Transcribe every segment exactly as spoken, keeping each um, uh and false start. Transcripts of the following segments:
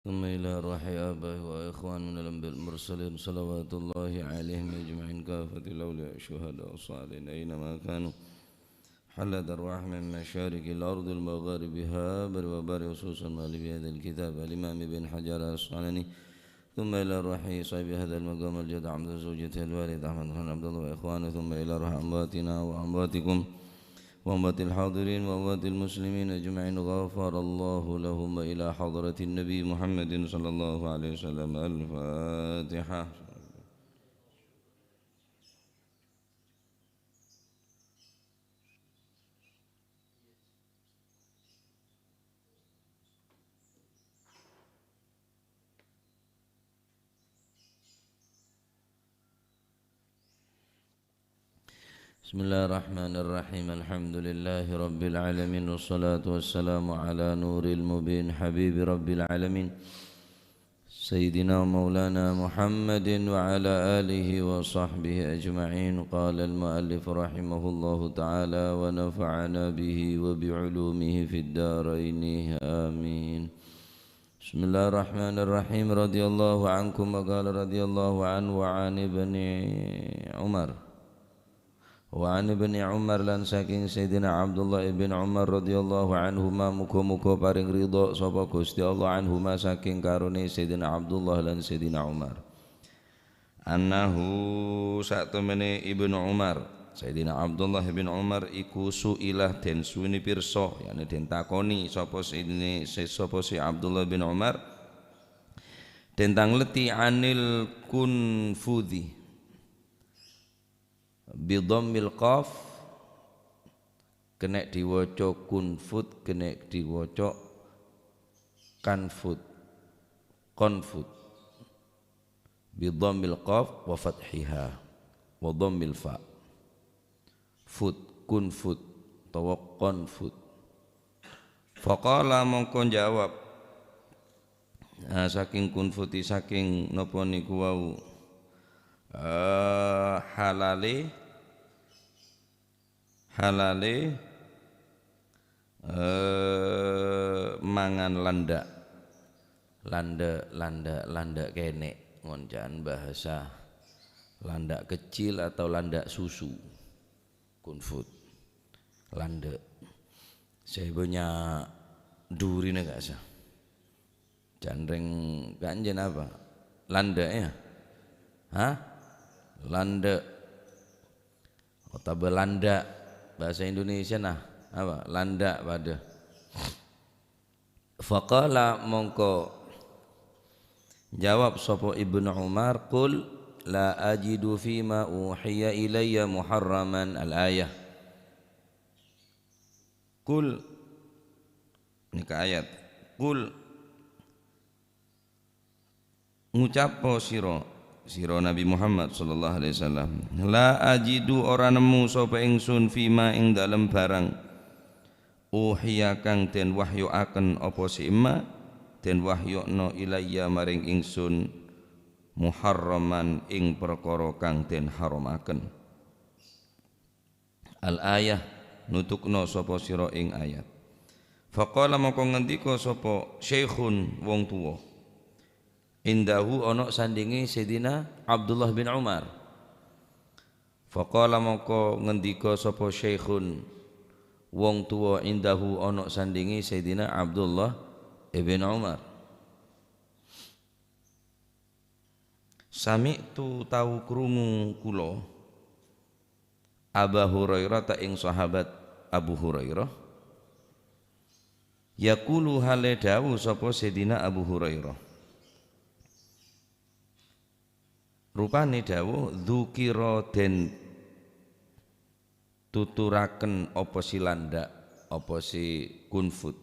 ثم إلى روح آبائه وإخواننا الأنبياء المرسلين صلوات الله عليهم أجمعين كافة الأولياء الشهداء الصالحين أينما كانوا. حلت أرواحهم من مشارق الأرض لمغاربها بر وبر، خصوصا مؤلف هذا الكتاب الإمام ابن حجر العسقلاني، ثم إلى روح صاحب هذا المقام الجد عبد زوجته الوالد أحمد خان عبد الله وإخوانه، ثم إلى روح أمواتنا وأمواتكم وأموات الحاضرين وأموات المسلمين أجمعين، غفر الله لهم، وإلى حضرة النبي محمد صلى الله عليه وسلم. الفاتحة. بسم الله الرحمن الرحيم. الحمد لله رب العالمين، والصلاة والسلام على نور المبين حبيب رب العالمين سيدنا ومولانا محمد وعلى آله وصحبه أجمعين. قال المؤلف رحمه الله تعالى ونفعنا به وبعلومه في الدارين، آمين. بسم الله الرحمن الرحيم. رضي الله عنكم، وقال رضي الله عنه وعن ابن عمر. Wa an Ibni Umar, lan saking Sayyidina Abdullah ibn Umar radhiyallahu anhuma, muga-muga paring ridha sapa Gusti Allah anhuma, saking karone Sayyidina Abdullah lan Sayyidina Umar. Annahu, satemene Ibnu Umar, Sayyidina Abdullah ibn Umar iku su'ila, den suwini pirsa, yakni den takoni sapa Sayyidina, se-, sapa si Abdullah bin Umar, den tangleti anil kunfudhi. Bidhammil qaf, kènè' diwaca kunfud, kènè' diwaca kanfud, qanfud. Bidhammil qaf wa fathiha wa dhammil fa. Fud, kunfud, utawa qanfud. Faqala, mongko njawab, ah, saking kunfuti, saking napa niku wau, eh, halale, halale, eh, mangan landhak. Landhak, landhak, landhak kènè', ngonca'an bahasa landhak kecil atau landhak susu. Kunfud. Landhak. Sè bânnya' durina ka'assa. Can rèng kanjeng apa? Landhak, ya? Hah? Landhak. Otabâ landhak. Bahasa Indonesia, nah, apa? Landhak padâ. Faqala, mongko jawab sapa Ibnu Umar, "Qul la ajidu fima uhiya ilayya muharraman." Al-ayah. Qul, nèka ayat. Qul, ngucappo sira, sira Nabi Muhammad sallallahu alaihi wasallam, "La ajidu, ora nemmo sapa ingsun, fima, ing dalem barang, uhiya, kang den wahyoaken, apa sè emma den wahyokno, ilayya, maring ingsun, muharraman, ing parkara kang den haramaken." Al-ayah, nutukna sapa sira ing ayat. Faqala, mongko ngendika sapa syaikhun, wong tuwa. Indahu, ana sandhinge Sayyidina Abdullah bin Umar. Faqala, mongko ngendika sapa syaikhun, wong tuwa, indahu, ana sandhinge Sayyidina Abdullah ibn Umar. Sami'tu, tau krungu kula, Aba Hurairah, ta ing sahabat Abu Hurairah, yaqulu, hale dawuh sapa Sayyidina Abu Hurairah. Rupane dawuh, dzukira, den tuturaken apa si landhak, apa si kunfud.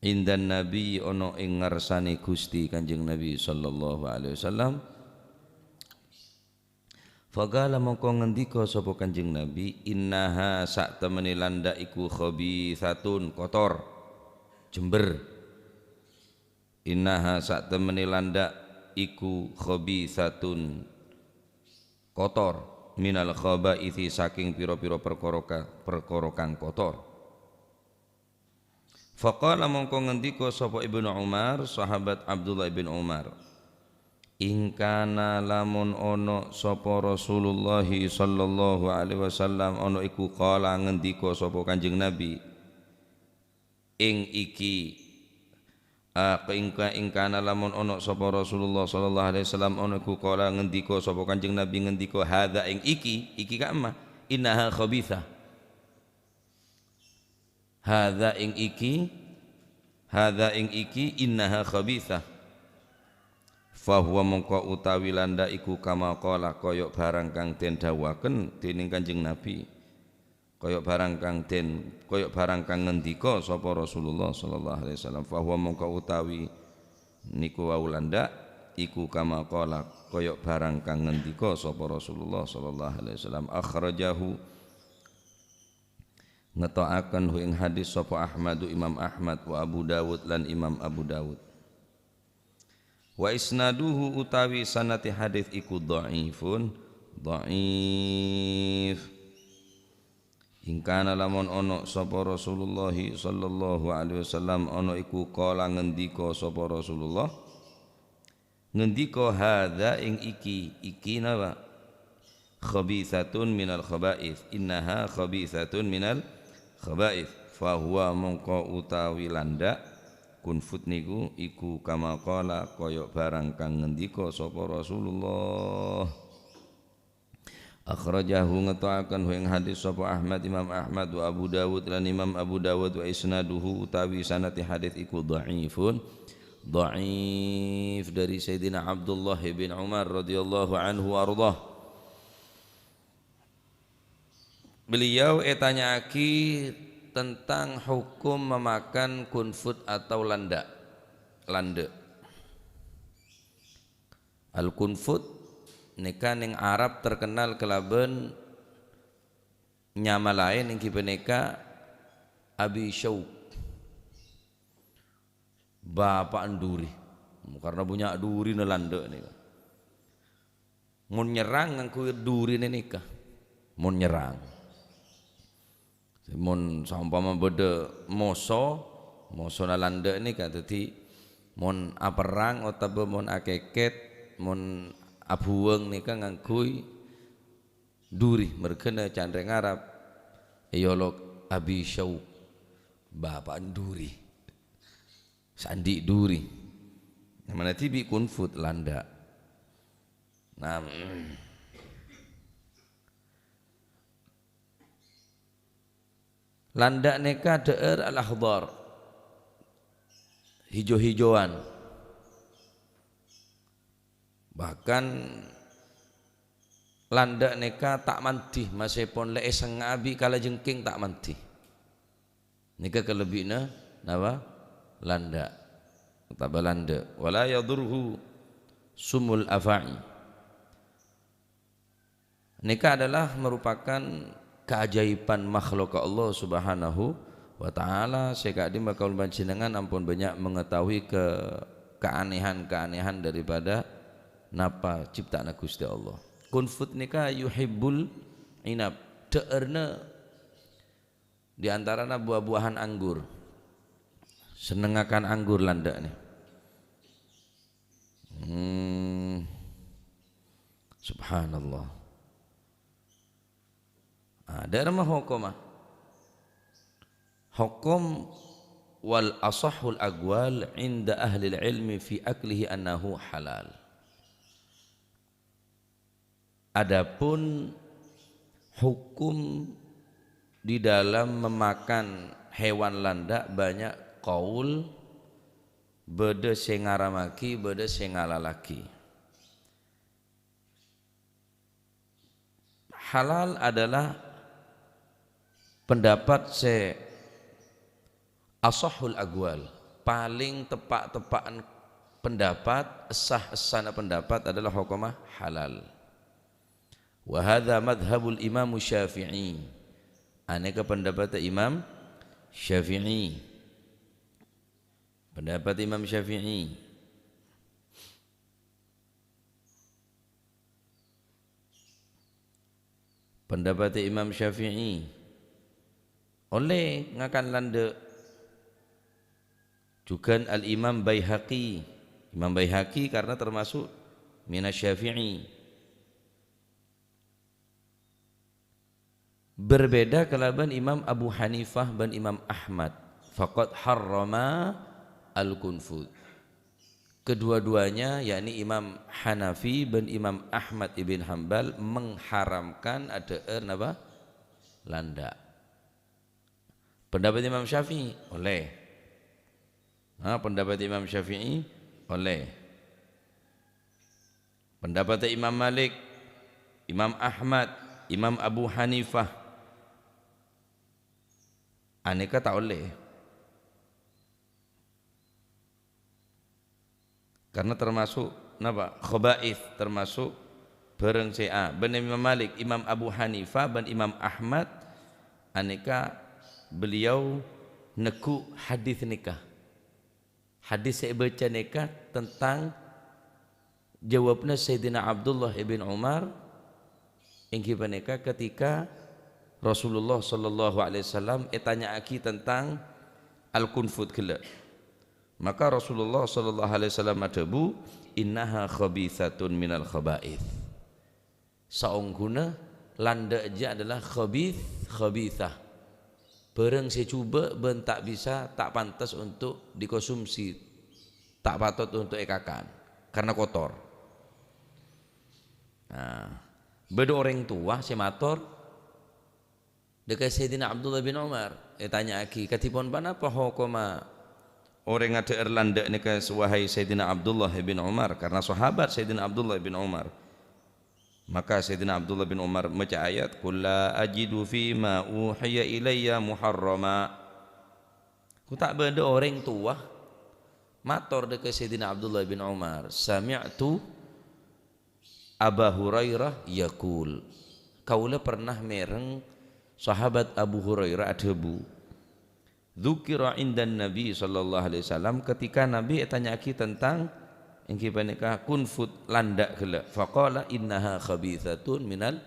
Indan Nabi, ana ing ngarsane Gusti Kanjeng Nabi sallallahu alaihi wasallam. Faqala, mongko ngendika sapa Kanjeng Nabi, "Innaha, saktemene landhak iku khabithatun, kotor, jember. Innaha, saktemene landhak iku khabithatun, kotor, minal khabaithi, saking pira-pira perkara ka-, perkara kang kotor." Faqala, mongko ngendika sapa Ibnu Umar, sahabat Abdullah bin Umar, "In kana, lamon ana sapa Rasulullah sallallahu alaihi wasallam, ana iku qala ngendika sapa Kanjeng Nabi, ing iki, ah, in ka-, in kana, lamon ana sapa Rasulullah sallallahu alaihi wasallam, ana iku qala ngendika sapa Kanjeng Nabi ngendika, 'Hadza, ing iki, iki ka'emma, innaha khabithah.'" Hadza ing iki, hadza ing iki, innaha khabithah. Fahuwa, mongko utawi landha' iku, kama qala, kaya barang kang den dhawuaken dening Kanjeng Nabi. Kaya barang kang den, kaya barang kang ngendika sapa Rasulullah sallallahu alaihi wasallam. Fahuwa, mongko utawi niku wau landha' iku, kama qala, kaya barang kang ngendika sapa Rasulullah sallallahu alaihi wasallam. Akhrajahu, ngeto'aken hu ing hadis sapa Ahmadu, Imam Ahmad, wa Abu Dawud, lan Imam Abu Dawud. Wa isnaduhu, utawi sanate hadis iku dhaifun, dhaif. In kana, lamon ana sapa Rasulullah sallallahu alaihi wasallam, ana iku qala ngendika sapa Rasulullah, ngendika, "Hadza, ing iki, iki napa? Khabitsatun minal khaba'its, innaha khabitsatun minal khaba'its." Fahuwa, mongko utawi landha', kunfut niku, iku kama qala, kaya barang kang ngendika sapa Rasulullah. Akhrajahu, ngeto'aken hu ing hadis sapa Ahmad, Imam Ahmad, wa Abu Dawud, lan Imam Abu Dawud, wa isnaduhu, utawi sanate hadis iku dhaifun, dhaif, dari Sayyidina Abdullah bin Umar radhiyallahu anhu wa ardhah. Beliau etanya'agi tentang hukum memakan kunfut atau landha', landha'. Al-kunfut nèka nèng Arab terkenal kalabân nyama laèn, èngghi panèka Abi Syauk, bapa'na duri. Karna bânnya' durina landha' nèka. Mon nyerrang ngangghuy durina nèka. Mon nyerrang. Mon saompama bâdâ moso, mosona landha' nèka, dhâddhi mon aperrang otabâ mon akèkèt, mon abhuwâng nèka ngangghuy duri, merghâna can rèng Arab èolok Abi Syauk, bapa'na duri. Saandi' duri. Nyamana dhibi' kunfut, landha'. Nah, mm. Landha' nèka dhâ'âr al-akhdhar, hijo-hijowan. Bahkan landha' nèka ta' mandi, maskèpon la èsengnga'a bi' kalajengking ta' mandi. Nèka kalebbiyanna napa? Landha'. Otabâ landha'. Wala yadurruhu sumul afa'i. Nèka adalah merupakan keajaiban makhluk Allah Subhanahu wa Ta'ala, sè ka'dimma kaulâ panjhennengngan ampon bânnya' mengetahui ke-, keanehan-keanehan daripada napa cipta'anna Ghustè Allah. Kunfut nèka yuhibbul inab, dhâ'ârna di antarana buah-buahan anggur. Senneng ngakan anggur landha' nè. Hmm. Subhanallah. Ah, dhâ'âr ma hokomma. Hokom wal asahhul aqwal inda ahlil ilmi fi aklihi annahu halal. Adapun hukum di dalam memakan hewan landha' bânnya' kaul, bâdâ sè ngaramaghi, bâdâ sè ngalalaghi. Halal adalah pendapat sè asahhul aqwal, palèng teppa'-teppa'an pendapat, sah-essana pendapat adalah hokomma halal. Wa hadza madhhabul Imam Syafi'i. Anèka pendapat Imam Syafi'i. Pendapat Imam Syafi'i. Pendapat Imam Syafi'i, ollè ngakan landha'. Jughân Al-Imam Baihaqi. Imam Baihaqi karena termasuk minasy Syafi'i. Berbeda kalabân Imam Abu Hanifah bân Imam Ahmad. Faqad harrama al-kunfud. Kedua-duanya, yakni Imam Hanafi bân Imam Ahmad ibn Hambal, mengharamkan adhâ'âr napa? Landhâ'. Pendapat Imam Syafi'i, ollè. Ha, pendapat Imam Syafi'i, ollè. Pendapat Imam Malik, Imam Ahmad, Imam Abu Hanifah, anèka ta' ollè. Karena termasuk napa? Khaba'ith, termasuk bhârâng sè a-, bân Imam Malik, Imam Abu Hanifah, bân Imam Ahmad, anèka beliau neggu' hadis nèka. Hadis sè èbâca nèka tentang jâwâbbhâ Sayyidina Abdullah ibn Umar, èngghi panèka ketika Rasulullah sallallahu alaihi wasallam ètanya'aghi tentang al-kunfud ghellâ'. Maka Rasulullah sallallahu alaihi wasallam adhâbu, "Innaha khabitsatun minal khaba'its." Saongghuna landhâ' jâ' adalah khabits, khabitsah. Bhârâng sè jhubâ' bân ta' bisa, ta' pantes untuk dikonsumsi, ta' patot untuk èkakan, karena kotor. Nah, bâdâ orèng towa sè mator, Dhâ' ka Sayyidina Abdullah bin Umar, ètanya'aghi, "Kadhipon ponapa hokomma orèng adhâ'âr landhâ' nèka, wahai Sayyidina Abdullah bin Umar?" Karena sahabat Sayyidina Abdullah bin Umar. Maka Sayyidina Abdullah bin Umar maca ayat, "Qul la ajidu fi ma uhiya ilayya muharrama." Ghu ta' bâdâ orèng towa mator dhâ' ka Sayyidina Abdullah bin Umar, "Sami'tu Aba Hurairah yaqul," kaulâ pernah mèreng sahabat Abu Hurairah adhâbu, "Dzukira 'indan Nabi sallallahu alaihi wasallam," ketika Nabi ètanya'aghi tentang èngghi panèka kunfud, landhâ' ghellâ'. Faqala, "Innaha khabitsatun minal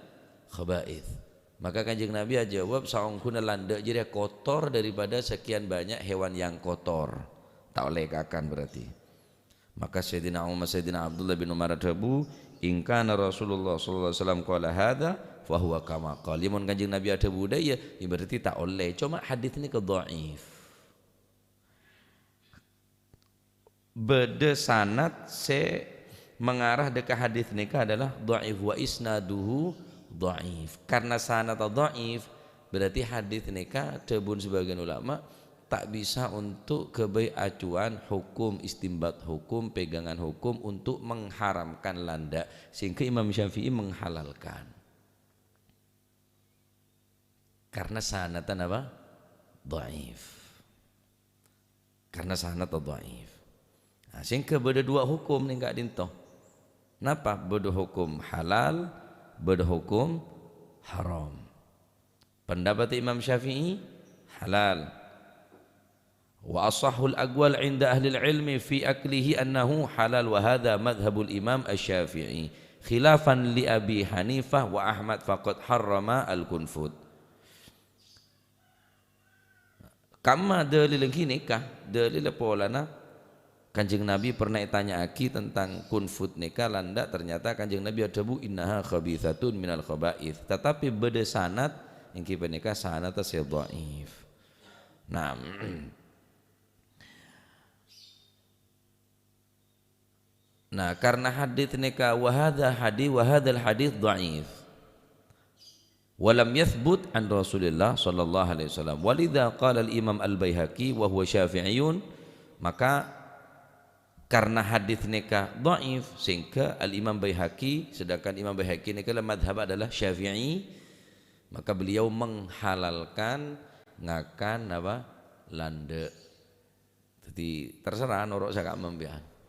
khaba'its." Maka Kanjeng Nabi ajâwâb, "Saongghuna landhâ' jârèya kotor daripada sekian banyak hewan yang kotor. Ta' ollè èkakan berarti." Maka Sayyidina Umar, Sayyidina Abdullah bin Umar adhâbu, "In kana Rasulullah sallallahu alaihi wasallam qala hadza, fa huwa kama qal." Yâ, mon Kanjeng Nabi adhâbu dhâ' iyâ, yâ berarti ta' ollè. Coma hadis nèka dhaif. Bâdâ sanad sè mengarah dhâ' ka hadis nèka adalah dhaif, wa isnaduhu dhaif. Karena sanadda dhaif, berarti hadis nèka, dhâbuna sebagian ulama, ta' bisa untuk ghâbây acuan hukum, istinbat hukum, pegangan hukum untuk mengharamkan landhâ', sehingga Imam Syafi'i menghalalkan. Karena sanadda napa? Dhaif. Karena sanadda dhaif. Nah, sehingga bâdâ dua hukum nèng ka'dinto. Napa? Bâdâ hukum halal, bâdâ hukum haram. Pendapat Imam Syafi'i, halal. Wa ashahhul aqwal 'inda ahlil 'ilmi fi aklihi annahu halal, wa hadza madhhabul Imam Asy-Syafi'i. Khilafan li Abi Hanifah wa Ahmad, faqad harrama al-kunfud. Kamma dalil ghânèka, dalil polana Kanjeng Nabi pernah ètanya'aghi tentang kunfud nèka landhâ', ternyata Kanjeng Nabi adhâbu, "Innaha khabitsatun minal khaba'its." Tetapi bâdâ sanad, èngghi panèka sanad sè dhaif. Nah, Nah, karena hadits nèka, wa hadza hadits, wa hadzal hadits dhaif. Wa lam yatsbut an Rasulillah sallallahu alaihi wasallam. Walidza qala al-Imam al-Baihaqi wa huwa Syafi'iyun, maka karena hadits nèka dhaif, sehingga al-Imam Baihaqi, sedangkan Imam Baihaqi nèka la madhab adalah Syafi'i, maka beliau menghalalkan ngakan apa? Landhâ'. Dhâddhi, terserah noro' sakaemma'an.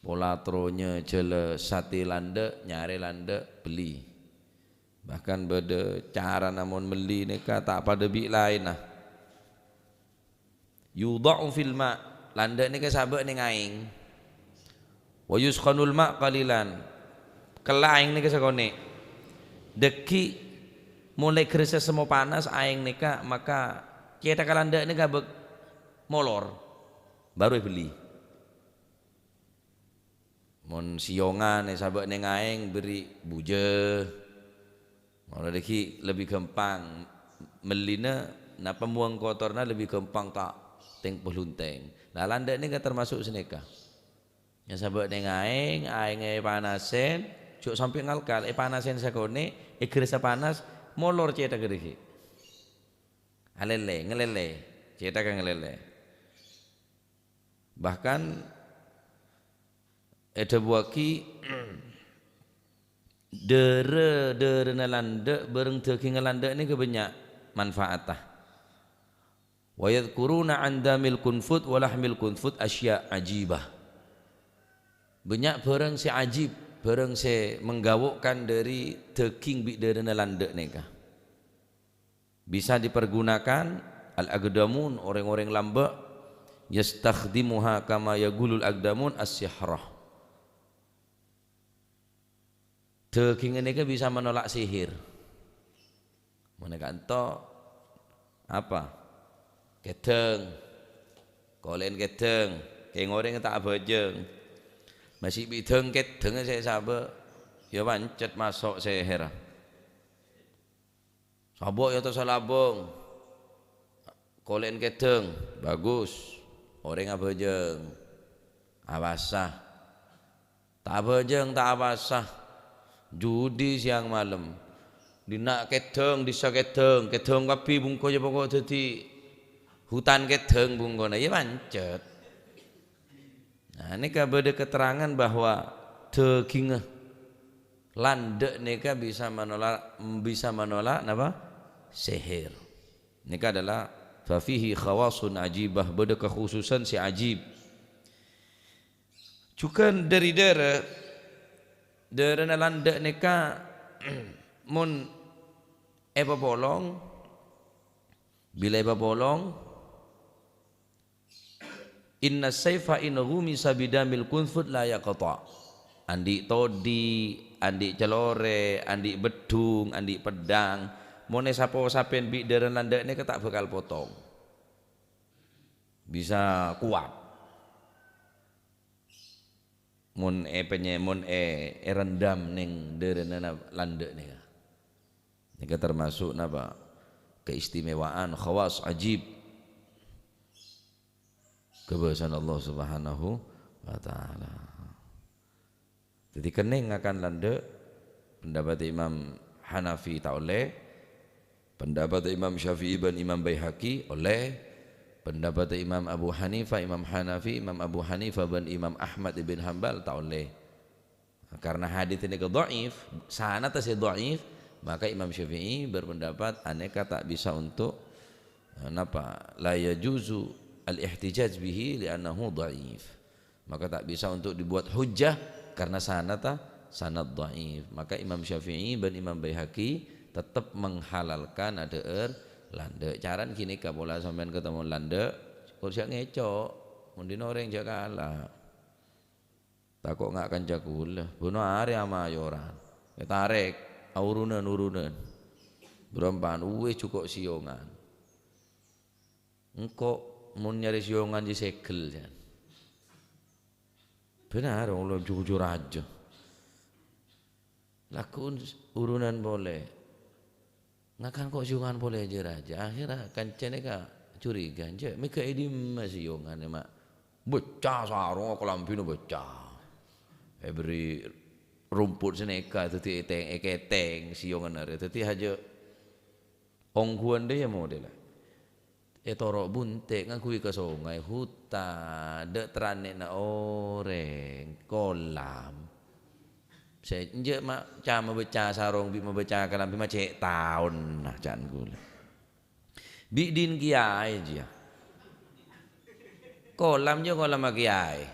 Pola terro nyajhâlâ satè landhâ', nyarè landhâ', bellî. Bahkan bâdâ carana mon mellè nèka ta' padâ bi' laènna. Yudha'u fil ma', landhâ' nèka sabâ' neng aèng. Wa yuskhonul ma' qalilan. Kella' aèng nèka sakonè'. Dhâggi' molaè ghârâssa semmo panas aèng nèka, maka cèthakka landhâ' nèka bâk-, molor, baru èbelli. Mon sèyongan èsabâ' neng aèng, berri' bujâ. Mala dhâggi' lebbi ghâmpang mellina, napa mowang kotorna lebbi ghâmpang ta' teng-palontèng. Lah, landhâ' nèka termasuk sanèka. Èsabâ' neng aèng, aèng èpanasèn, jhâ' sampè' ngalkal, èpanasèn sakonè', èghârâssa panas, molor cèthagghâ dhâggi'. Alèlè, ngalèlè, cèthagghâ ngalèlè. Bahkan èdhâbuwâghi, dârâ-dârâna landhâ' bârâng dhâghingnga landhâ' nèka bânnya' manfaatta. "Wa yadzkuruna 'an damil kunfud wa lahmil kunfud asya' ajibah." Bânnya' bârâng sè ajib, bârâng sè menggawokkan dhâri dhâghing bi' dârâna landhâ' nèka. Bisa dipergunakan al-aqdamun, orèng-orèng lambâ', "yastakhdimuha kama yaghullul aqdamun as-sihrah." Dhâghingnga nèka bisa menolak sihir. Mon è ka'dinto apa? Kèdhâng. Kolè'en kèdhâng. Kèng orèng ta' abhâjâng. Masih bidhâng kèdhângnga sè èsabâ', ya pancet maso' sihir. Sabâ' ya ta' salabâng. Kolè'en kèdhâng, bagus. Orèng abhâjâng. Apowasa. Ta' abhâjâng, ta' apowasa. Judi sèyang malem. Dinna' kèdhâng, dissa kèdhâng. Kèdhâng kabbhi bungko ya poko' dhâddhi hutan kèdhâng bungkona. Ya pancet. Nah, nèka bâdâ keterangan bahwa dhâghingnga landhâ' nèka bisa menolak, bisa menolak napa? Sihir. Nèka adalah fa fihi khawasun ajibah, bâdâ kekhususan sè ajib. Jhughân dhâri dârâ, dârâna landhâ' nèka mon èpapolong, bilâ èpapolong, "Inna saifa in ghumisa bidamil kunfud la yaqta'." Andi' todi, andi' calorè, andi' beddhung, andi' peddhâng, mon èsapo sapèn bi' dârâna landhâ' nèka ta' bhâkal potong. Bisa kowat. Mon èpènyè-, mon è-, èrendam neng dârâna na-, landhâ' nèka. Nèka termasuk napa? Keistimewaan, khawas, ajib. Kobâsana Allah Subhanahu wa Ta'ala. Dhâddhi, kennèng ngakan landhâ', pendapat Imam Hanafi ta' ollè, pendapat Imam Syafi'i bân Imam Baihaqi ollè, pendapat Imam Abu Hanifah, Imam Hanafi, Imam Abu Hanifah bân Imam Ahmad ibn Hambal ta' ollè. Karena hadis nèka dhaif, sanadda sè dhaif, maka Imam Syafi'i berpendapat anèka ta' bisa untuk, eh, napa? La yajuzu al-ihtijaj bihi li'annahu dhaif. Maka tak bisa untuk dibuat hujjah karena sanadda sanad dhaif. Maka Imam Syafi'i bân Imam Baihaqi tetep menghalalkan adhâ'âr landhâ'. Carana ghânèka pola sampèyan ketemu landhâ', kok jhâ' ngèco', mon dinah orèng jhâ' kala'. Tako' nga' kanca kaulâ, bâno arè amayoran. Ètarèk, aurunan-urunan. Bârâmpa'an, uwis jhuko' sèyongan. Engko' mon nyarè sèyongan jiyâ segel, jân. Bhender, kaulâ jujur aja. Lagghu'un urunan polè. Ngakan ko' sèyongan polè jâ-rajâ. Akhèrra kancana ka curiga, "Jâ', mè' ghâ' è dimma sèyongan, ma'?" Beccâ sarongnga, kalambhina beccâ. Èberri' rumput sanèka, dhâddhi ètèng, èkètèng sèyongan arè. Dhâddhi hajâ ongghuwân rèya modella. Ètoro' bunte' ngangghuy ka songay, hutan, dâ' terranèna orèng, kolam. Sè enjâ' ma' ca mabâca sarong bi' mabâca kalambhi ma' cè' taonna, ca'na kaulâ. Bi' din kiyaè jiyâ. Kolam jiyâ kolamma kiyaè.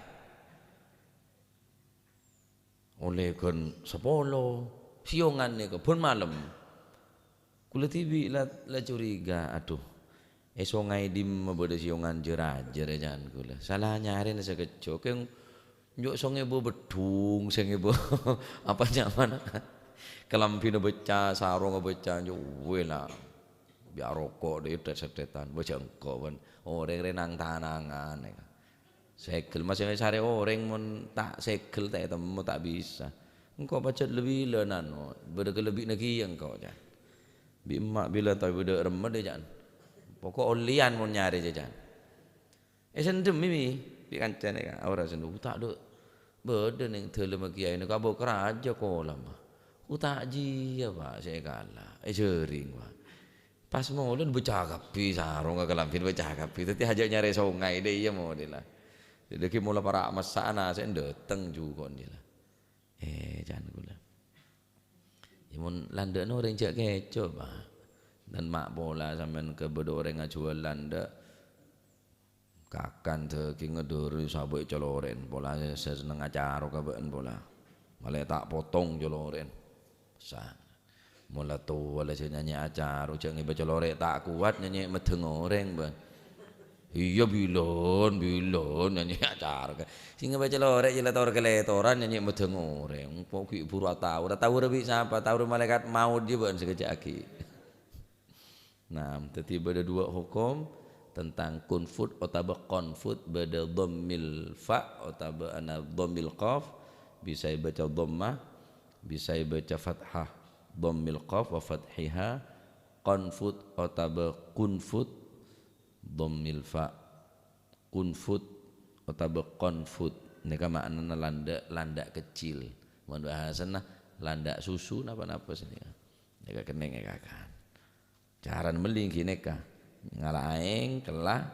Ollè ghân sapolo, sèyongan nèka bân malem. Kaulâ dhibi' la, la curiga, adhu, è songay dimma bâdâ sèyongan jâ-rajâ rè, ca'na kaulâ. Sala nyarèna sakejjhâ', kèng jhâ' sè ngèbâ beddhung, sè ngèbâ apa nyamana. Kalambhina beccâ, sarongnga beccâ, jhâ' wè la. Bi' aroko' dhi' thet-setthetan. Bâjâ engko' bân orèng rè nang-tanangan, ya. Segel, masih sarè orèng mon ta' segel ta' ètemmo ta' bisa. Engko' pajhât lebbi lân anu, bâdâ kalebbi'na kèya engko', can. Bi' emma' bilân ta' bâdâ remmed, ya, can. Poko' ollèyan mon nyarè, ya, can. Èsendhem, Mi, bi' kancana, ka. Ora sendhem, ta' dhu-, bâdâ neng dâlemma kèyaè nèka abâ' karajâ kolam, Pak. Ku ta' jiyâ, Pak, sè èkala. Èjhâring, Pak. Pas molè bâca kabbhi sarongnga kalambhina bâca kabbhi. Dhâddhi hajâ' nyarè songay, dâ' iyâ modella. Dhâddhi ghi' mola para' messa'na sè dâteng jhuko' nèla. Eh, can kaulâ. Yâ, mon landhâ'na orèng jhâ' kèco, Pak. Dan ma' pola sampèyan ka bâdâ orèng ajhuwâl landhâ', kakan dhâghingnga dhâri sabâ' ècolore'en, pola sè senneng acarok ka bâ'en pola. Malè ta' potong colore'en. Sa-, mola towa la sè nyanyè acarok, jhâ' ngèbâ colore' ta' kowat nyanyè meddheng orèng, bân. Iyâ, bilân, bilân, nyanyè acarok. Sè ngèbâ colore' jhâ' la tor-kalètoran nyanyè meddheng orèng. Engko' ghi' buru atawur. Atawur bi' sapa? Atawur malaèkat maut jiyâ bân sakejjhâ' aghi'. Nah, dhâddhi bâdâ duwâ' hokom tentang kunfut otabâ konfut, bâdâ dhammil fa otabâ ana dhammil qaf, bisa èbâca dhammah, bisa èbâca fathah. Dhammil qaf wa fathiha, konfut otabâ kunfut, dhammil fa, kunfut otabâ konfut. Nèka ma'nana landhâ', landhâ' kecil. Mon bahasana landhâ' susu napa-napa sanèka. Nèka kennèng èkakan. Carana mellè ghi nèka, ngala aèng, kella,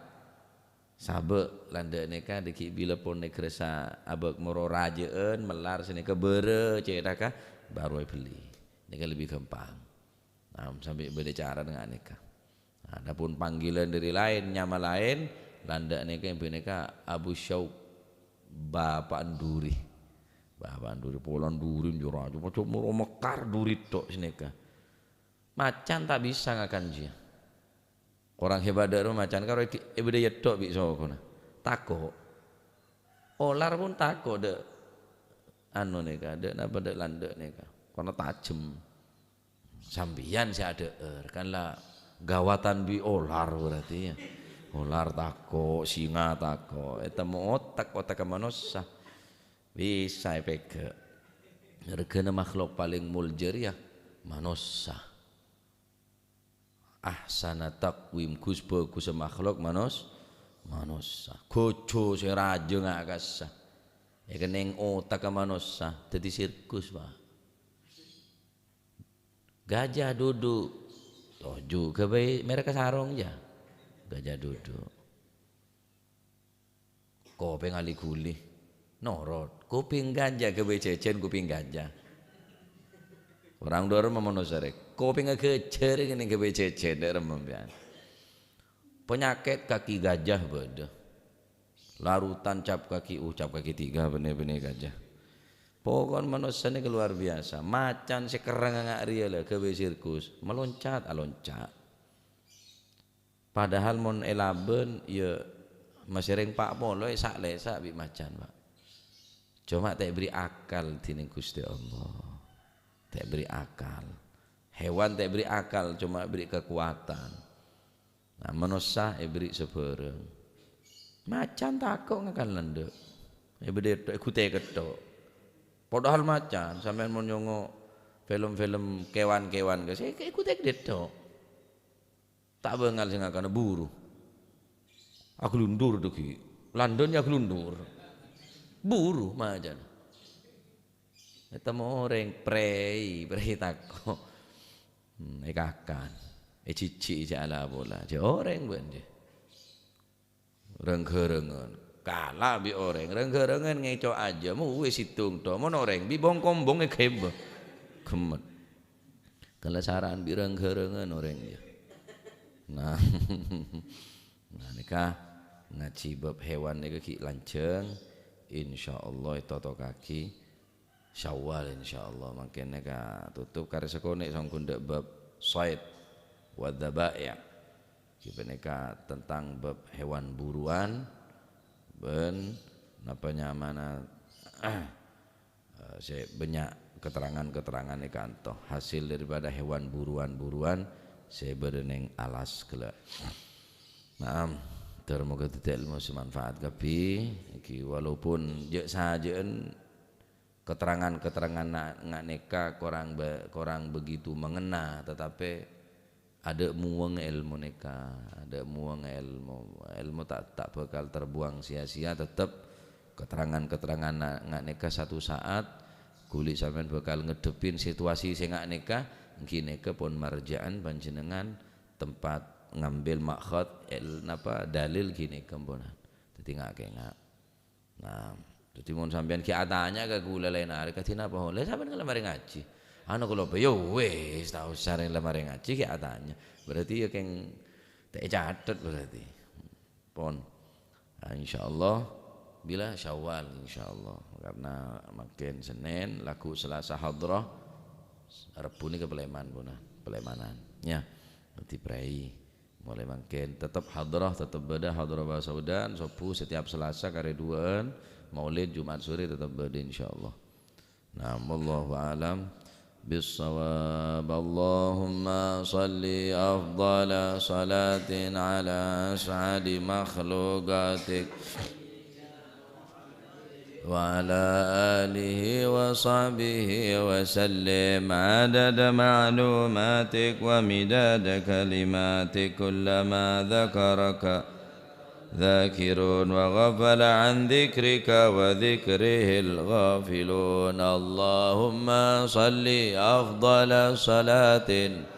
sabâ'. Landhâ' nèka dhâggi' bilâ pon ègressa abâk moro rajâ'ân, mellar sanèka bârâ cèthagghâ, bhuru èbellè. Nèka lebbi ghâmpang. Nah, sambi bâdâ carana nga' nèka. Adapun panggilan dhâri laèn, nyama laèn, landhâ' nèka, èmbi nèka Abu Syauq, Bapa' Nduri. Bapa' Nduri, pola Nduri, njur aja, pojhâ' moro mekar Nduri tok sanèka. Macan ta' bisa ngakan jiyâ. Korang hebat dhâ' roma macan, karo èdi-, èbâdâ yettok bi' sokona. Tako'. Olar pon tako' dhâ', anu nèka, dhâ' napa dhâ' landhâ' nèka. Karna tajem. Sampèyan sè adhâ'âr, kan la gawatan bi' olar berarti, ya. Olar tako', singa tako', ètemmo otak, otakka manossa. Bisa èpèghâ'. Règhâna makhluk palèng molja rèya manossa. Ahsana taqwim, ghus-bhâghussa makhluk manos-, manossa. Ghujhu sè rajâ nga' kassa. Èkennèng otakka manossa, dhâddhi sirkus, Pak. Gajah duduk. Toju' ghâbây mèrèk sarong, ya. Gajah duduk. Kopèng ali-ghuli. Norot. Kuping gajah ghâbây jhâjhân kuping gajah. Korang dhâ' remma manossa rè. Kopèngnga ghâjhâr kennèng ghâbây jhâjhân dhâ' remma sampèyan. Penyakit kaki gajah bâdâ. Larutan cap kaki, uh, cap kaki tiga bânnè-bânnè gajah. Pokokna manossa nèka luar biasa. Macan sè kerrang nga' rèya la ghâbây sirkus. Meloncat, aloncat. Padahal mon èlabân, ya, masèrèng pa' polo èsa'-lèsa' bi' macan, Pak. Coma ta' èberri' akal dhinèng Ghustè Allah. Ta' èberri' akal. Hewan ta' èberri' akal, coma èberri' kakowadhân. Nah, manossa èberri' sabhârâng. Macan tako' ngakan landhâ'. Èbâdâ ètto-, èghutè ketto'. Padahal macan, sampèyan mon nyongo' film-film kewan-kewan, sè èghutè ketto'. Ta' bângal sè ngakana buru. Aglundur dhâggi'. Landhâ' ya aglundur. Buru macan. Ètemmo orèng prèi, prèi tako'. Hmm, èkakan. Èjhijhi'i jhâ' ala pola. Jhâ' orèng bân jhâ'. Rèng-ghârèngngân. Kala bi' orèng. Rèng-ghârèngngân ngèco' ajâm, wis sèttong tho. Mon orèng bi' bong-kombong èghembâ. Ghemmet. Kala sara'an bi' rèng-ghârèngngân orèng, ya. Nah. Nah, nèka ngajhi bab hewan nèka ghi' lanjhâng. Insyaallah ètotokaghi Syawal, insyaallah. Mangkèn nèka tutup karè sakonè' songghun dâ' bab shaid wa dzabaih. Ghi' panèka tentang bab hewan buruan bân napa nyamana, eh, sè bânnya' keterangan-keterangan è kanto, hasil daripada hewan buruan-buruan sè bâdâ neng alas ghellâ'. Naam, dhâr moghâ dhâddhi èlmo sè manfaat kabbhi. Èngghi, walaupun jhâ'-sajhâ'ân keterangan-keterangan na-, nga' nèka korang be-, korang begitu mengena, tetapi adâ' muwâng èlmo nèka, adâ' muwâng èlmo. Èlmo ta', ta' bhâkal terbuang sia-sia, tetep keterangan-keterangan na-, nga' nèka satu saat ghuli sampèyan bhâkal ngadhebbhi situasi sè nga' nèka, èngghi nèka pon marja'an panjhennengngan tempat ngambil makhad el-, napa, dalil ghi nèka, emponan. Dhâddhi nga' kènga'. Nah, dhâddhi mon sampèyan ghi' atanya ka ghulâ laèn arè, "Kadhi napa, Ho?" "Lha, sampèyan kan la marè ngajhi." "Anu, kaulâ bâ-, ya wis, ta' osa rèng la marè ngajhi ghi' atanya." Berarti ya kèng ta' ècatet berarti. Pon. Nah, insyaallah, bilâ Syawal, insyaallah. Karena mangkèn Sennèn, lagghu' Selasa hadrah, Rebbhu nèka palèman, pona, palèmanan. Ya, dhâddhi prai. Mulai mangkèn tetep hadrah, tetep bâdâ hadrah pasaudan, Subuh setiap Selasa karè duwâ'ân, Maulid Jumat sore tetep bâdâ, insyaallah. Naam, wallahu a'lam bissawab. Allahumma shalli afdhala shalatin ala as'adi makhluqatik wa ala alihi wa sahbihi wa sallim adada ma'lumatik wa midada kalimatik kullama dzakaraka dzakirun wa ghafala an dzikrika wa dzikrihil ghafilun. Allahumma shalli afdhala shalatin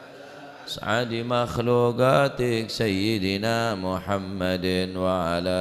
as'adi makhluqatik Sayyidina Muhammadin wa ala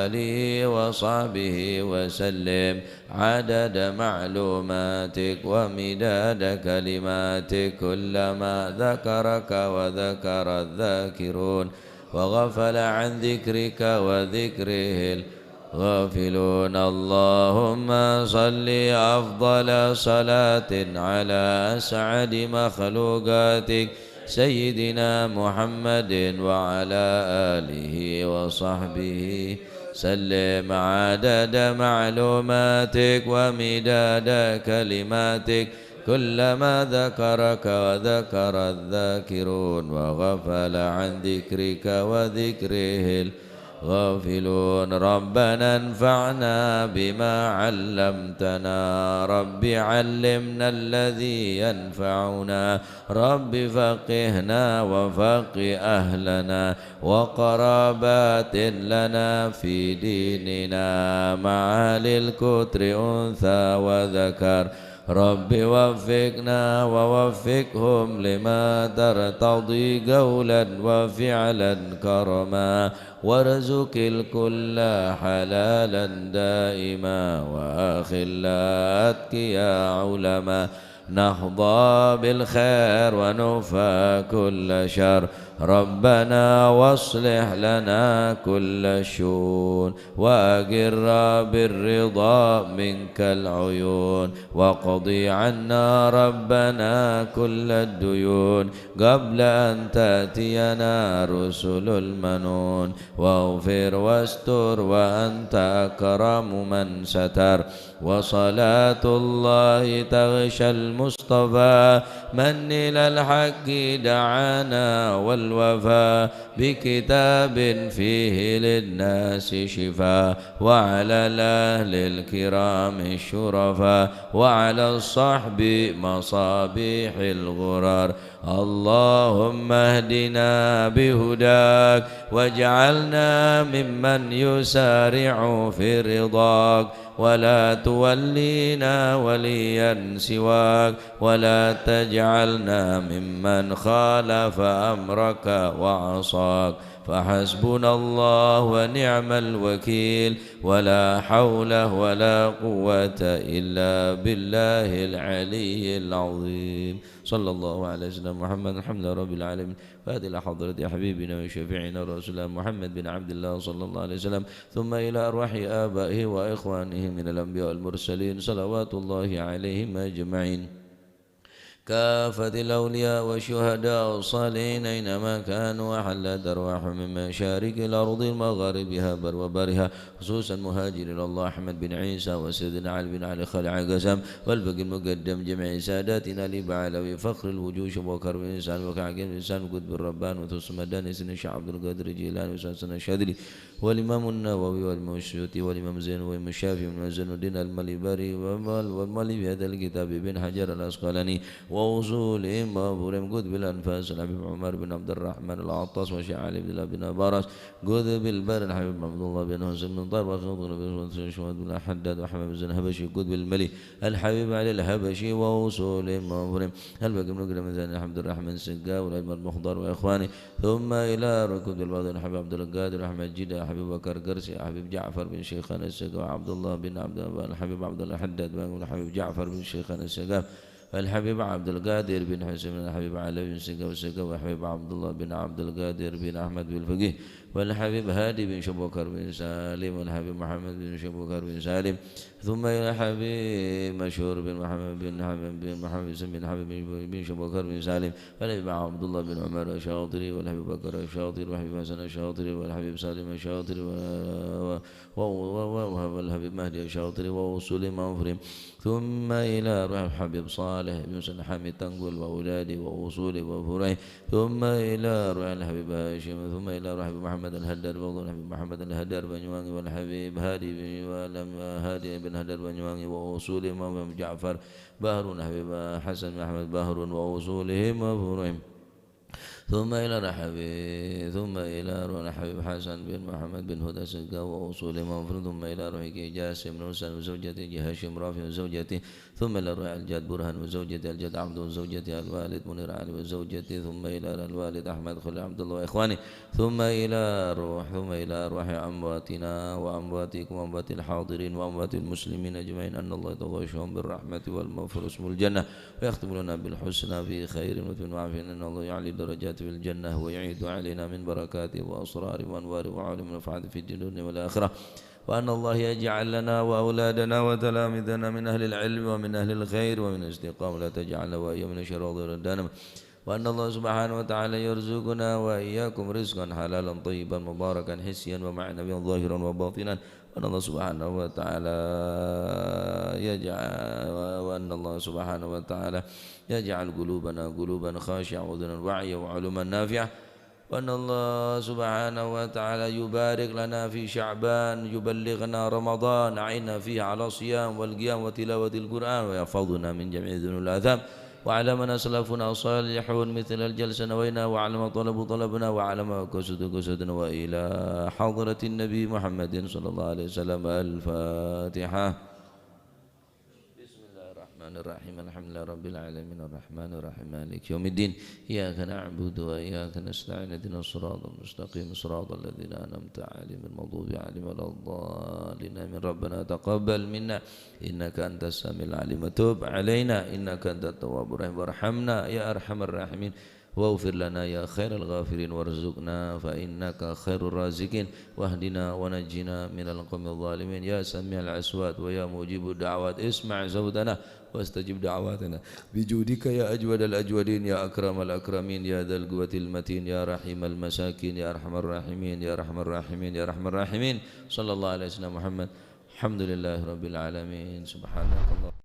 alihi wa sahbihi wa sallim adada ma'lumatik wa midada kalimatik kullama dzakaraka wa dzakara dzakirun wa ghafala an dzikrika wa dzikrihil ghafilun. Allahumma shalli afdhala shalatin ala as'adi makhluqatik Sayyidina Muhammadin wa ala alihi wa sahbihi sallim adada ma'lumatik wa midada kalimatik kullama dzakaraka wa dzakara dzakirun wa ghafala an dzikrika wa dzikrihil ghafilun. Rabbana anfa'na bima 'allamtana. Rabbi 'allimna alladzi yanfa'una. Rabbi faqqihna wa faqqih ahlana wa qarabatin lana fi dinina ma'alil kutri untha wa dzakar. Rabbi waffiqna wa waffiqhum lima tartadhi qaulan wa fi'lan karama. Warzuqil kulla halalan daima wa akhilla atqiya ulama. Nahdha bil khair wa nufa kulla syarr. Rabbana waslih lana kulla syu'un. Wa aghirna bir ridha minkal uyun. Wa qdi 'anna Rabbana kullad duyun. Qabla an ta'tiyana rusulul manun. Waghfir wastur wa anta akramu man satar. Wa salatullahi taghsyal Mustafa. Man ilal haqqi da'ana wal wafa. Bi kitabin fihi linnasi syifa. Wa ala ahlil kirami syurafa. Wa ala sahbi masabihil ghurar. Allahumma hdina bihudak, waj'alna mimman yusari'u fi ridhak, wa la tuwallina waliyan siwak, wa la taj'alna mimman khalafa amraka wa 'asak. Fa hasbunallahu wa ni'mal wakil, wa la haula wa la quwwata illa billahil aliyyil azim. Sallallahu alaihi wasallam Muhammad, alhamdulillahi rabbil alamin. Wa ila hadrati habibina wa syafi'ina Rasulullah Muhammad bin Abdillah sallallahu alaihi wasallam. Thumma ila arwahi abaihi wa ikhwanihi minal anbiya wal mursalin. Salawatullahi alaihim ajma'in. كافة الأولياء والشهداء والصالحين أينما كانوا، وحلت أرواحهم من مشارق الأرض ومغاربها وبرها، خصوصا مهاجر إلى الله أحمد بن عيسى، وسيدنا علي بن علي خلع قسم، والباقي المقدم جميع ساداتنا البعلوي فخر الوجوه شيخ بكر بن سالم وكعكين بن سالم قطب الربان وثم داني سن شيخ عبد القادر الجيلاني وسن الشاذلي والإمام النووي والإمام السيوطي والإمام زين والإمام الشافعي والإمام زين الدين المليباري والمؤلف هذا الكتاب ابن حجر العسقلاني وأصولهم وفروعهم قطب الأنفاس الحبيب عمر بن عبد الرحمن العطاس وشيخ علي بن عبد الله بن براس قطب البر الحبيب عبد الله بن حسين بن طاهر وخطيب الشيخ بن حداد وأحمد بن الحبشي قطب الملي الحبيب علي الحبشي وأصولهم وفروعهم الباقي من قدم ثاني عبد الرحمن السقاف والعلم المخضر وإخوانه ثم إلى ركن البدر الحبيب عبد القادر أحمد جدة الحبيب بكر قرسي الحبيب جعفر بن شيخان السقاف وعبد الله بن عبد الحبيب عبد الله حداد الحبيب جعفر بن شيخان السقاف الحبيب عبد القادر بن حسين الحبيب علي بن سقاف السقاف والحبيب عبد الله بن عبد القادر بن أحمد بن الفقيه والحبيب هادي بن شيخ بكر بن سالم والحبيب محمد بن شيخ بكر بن سالم ثم إلى الحبيب مشهور بن محمد بن حبيب بن محمد بن حبيب بن شيخ بكر بن سالم والحبيب عبد الله بن عمر الشاطري والحبيب بكر الشاطري والحبيب حسن الشاطري والحبيب سالم الشاطري و-، و-، و-، و-، و-، والحبيب مهدي الشاطري وأصولهم وفروعهم ثم إلى روح الحبيب صالح بن سن حميد تنقل وأولاده وأصوله وفروعه ثم إلى روح الحبيب هاشم ثم إلى روح الحبيب محمد الهدار وأولاد الحبيب محمد الهدار بنيواني والحبيب هادي بن ولم هادي بن هدار بنيواني وأصولهم وفروعهم جعفر بهر الحبيب حسن بن أحمد بهر وأصولهم وفروعهم ثم إلى روح الحبيب ثم إلى روح الحبيب حسن بن محمد بن هدى سقاف وأصولهم وفروعهم ثم إلى روح كي جاسم بن حسين وزوجته جي هاشم رافع وزوجته ثم إلى روح الجد برهان وزوجته الجد عبد وزوجته الوالد منير علي وزوجته ثم إلى الوالد أحمد خليل عبد الله وإخوانه ثم إلى روح ثم إلى أرواح أمواتنا وأمواتكم وأموات الحاضرين وأموات المسلمين أجمعين أن الله يتغشاهم بالرحمة والمغفرة ويسكنهم الجنة ويختم لنا بالحسنى في خير وفي عافية أن الله يعلي درجاته في الجنة ويعيد علينا من بركاته وأسراره وأنواره وعلومه ونفعاته في الدنيا والآخرة وأن الله يجعل لنا وأولادنا وتلاميذنا من أهل العلم ومن أهل الخير ومن الاستقامة ولا تجعلنا وإياهم من الشرار والدنم وأن الله سبحانه وتعالى يرزقنا وإياكم رزقا حلالا طيبا مباركا حسيا ومعنويا ظاهرا وباطنا وأن الله سبحانه وتعالى يجعل وأن الله سبحانه وتعالى يجعل قلوبنا قلوبا خاشعة وأذنا واعية وعلوما نافعة وأن الله سبحانه وتعالى يبارك لنا في شعبان يبلغنا رمضان أعنا فيه على الصيام والقيام وتلاوة القرآن ويحفظنا من جميع الذنوب والآثام وعلى من أسلفنا الصالحون مثل الجلسة نوينا وعلى ما طلبوا طلبنا وعلى ما قصدوا قصدنا وإلى حضرة النبي محمد صلى الله عليه وسلم الفاتحة بسم الله الرحمن الرحيم الحمد لله رب العالمين الرحمن الرحيم مالك يوم الدين إياك نعبد وإياك نستعين اهدنا الصراط المستقيم صراط الذين أنعمت عليهم غير المغضوب عليهم ولا الضالين آمين ربنا تقبل منا إنك أنت السميع العليم وتب علينا إنك أنت التواب الرحيم وارحمنا يا أرحم الراحمين واغفر لنا يا خير الغافرين وارزقنا فإنك خير الرازقين واهدنا ونجنا من القوم الظالمين يا سميع الأصوات ويا مجيب الدعوات اسمع صوتنا واستجب دعواتنا بجودك يا أجود الأجودين يا أكرم الأكرمين يا ذا القوة المتين يا رحيم المساكين يا أرحم الراحمين يا أرحم الراحمين يا أرحم الراحمين صلى الله على سيدنا محمد الحمد لله رب العالمين سبحانك اللهم